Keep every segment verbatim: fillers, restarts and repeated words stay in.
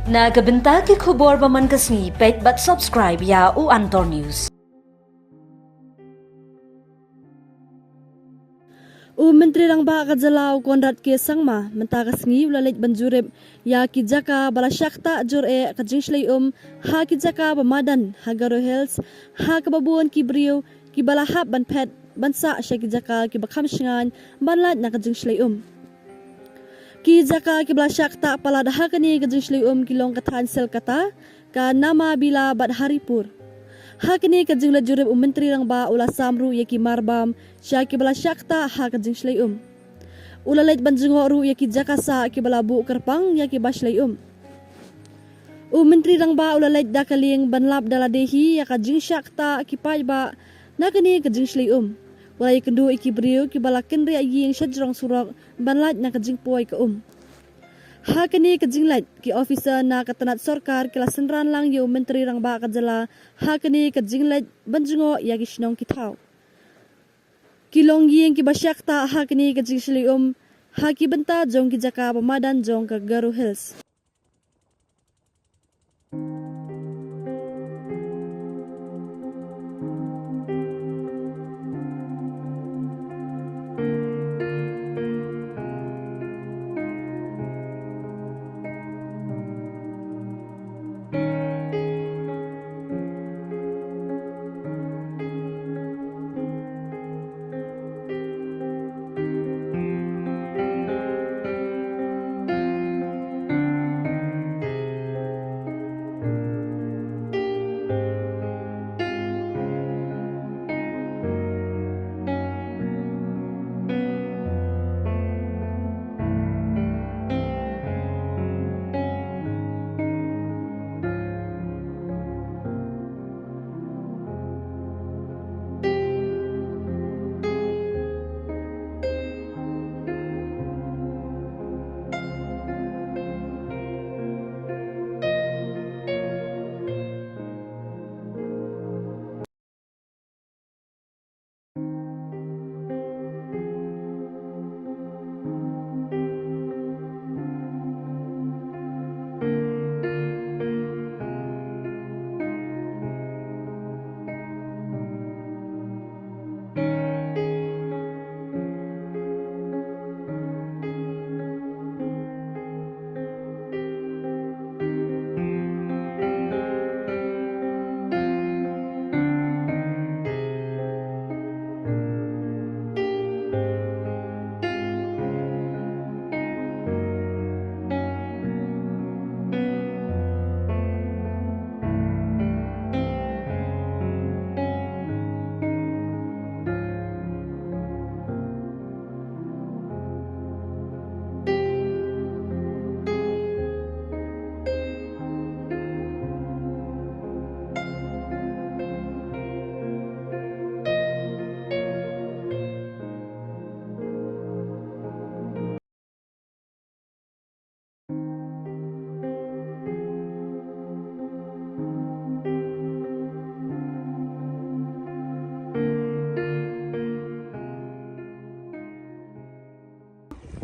Na ka bynta ki khubor ba man ka sngi, peit bad subscribe ïa u Antor News. U Myntri Rangbah ka jylla u Conrad K Sangma mynta ka sngi u la leit ban jurip ïa ki jaka ba la shah ktah jur eh ka jingshlei um ha ki jaka ba madan ha Garo Hills, ha kaba bun ki briew kiba la hap ban phet ban sah sha ki jaka kiba kham shngaiñ ban lait na ka jingshlei um. Ki jaka kiba la shah ktah palat ha kane ka jingshlei um ki long ka thaiñ Silkata, ka Namabila bad Haripur. Ha kane ka jingleit jurip u Myntri Rangbah u la sam ruh ïa ki marbam sha kiba la shah ktah ha ka jingshlei um. U la leit ban jngoh ruh ïa ki jaka sah kiba la buh kyrpang ïa kiba shlei um. U Myntri Rangbah u la leit da ka lieng ban lap da lade hi ïa ka jingshah ktah ki paidbah na kane ka jingshlei um. U la ïakynduh ïa ki briew kiba la kynriah ïing sha jrong surok ban lait na ka jingpoi ka um. Ha kane ka jingleit, ki officer na ka tnat sorkar ki la synran lang ïa u Myntri Rangbah ka jylla ha kane ka jingleit ban jngoh ïa ki shnong ki thaw. Ki longïing kiba shah ktah ha kane ka jingshlei um ha ki bynta jong ki jaka ba madan jong ka Garo Hills.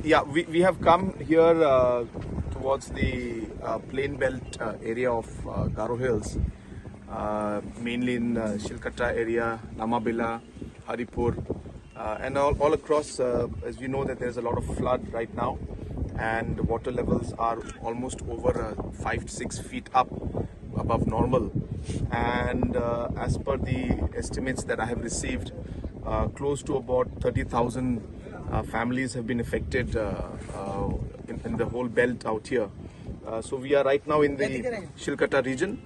Yeah, we, we have come here uh, towards the uh, plain belt uh, area of uh, Garo Hills, uh, mainly in uh, Shilkata area, Namabela, Haripur, uh, and all, all across, uh, as we know that there's a lot of flood right now, and the water levels are almost over uh, five to six feet up above normal. And uh, as per the estimates that I have received, uh, close to about thirty thousand uh, families have been affected uh, uh, in, in the whole belt out here. Uh, so we are right now in the Shilkata region.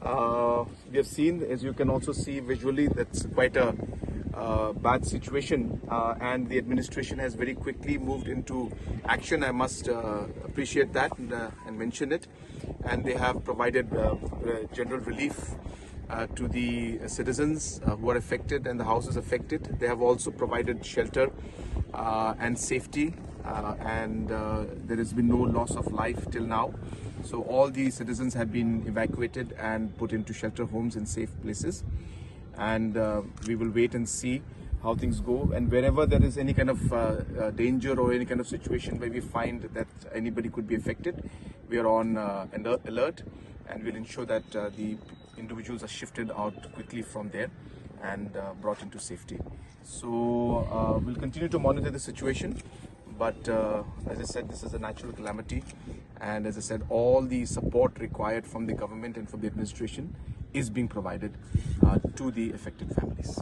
Uh, we have seen, as you can also see visually, that's quite a uh, bad situation, uh, and the administration has very quickly moved into action. I must uh, appreciate that and, uh, and mention it. And they have provided uh, uh, general relief uh, to the citizens uh, who are affected and the houses affected. They have also provided shelter uh, and safety, uh, and uh, there has been no loss of life till now. So all the citizens have been evacuated and put into shelter homes in safe places. And uh, we will wait and see how things go, and wherever there is any kind of uh, uh, danger or any kind of situation where we find that anybody could be affected, we are on uh, alert, alert, and we'll ensure that uh, the individuals are shifted out quickly from there and uh, brought into safety. So uh, we'll continue to monitor the situation, but uh, as I said, this is a natural calamity, and as I said, all the support required from the government and from the administration is being provided uh, to the affected families.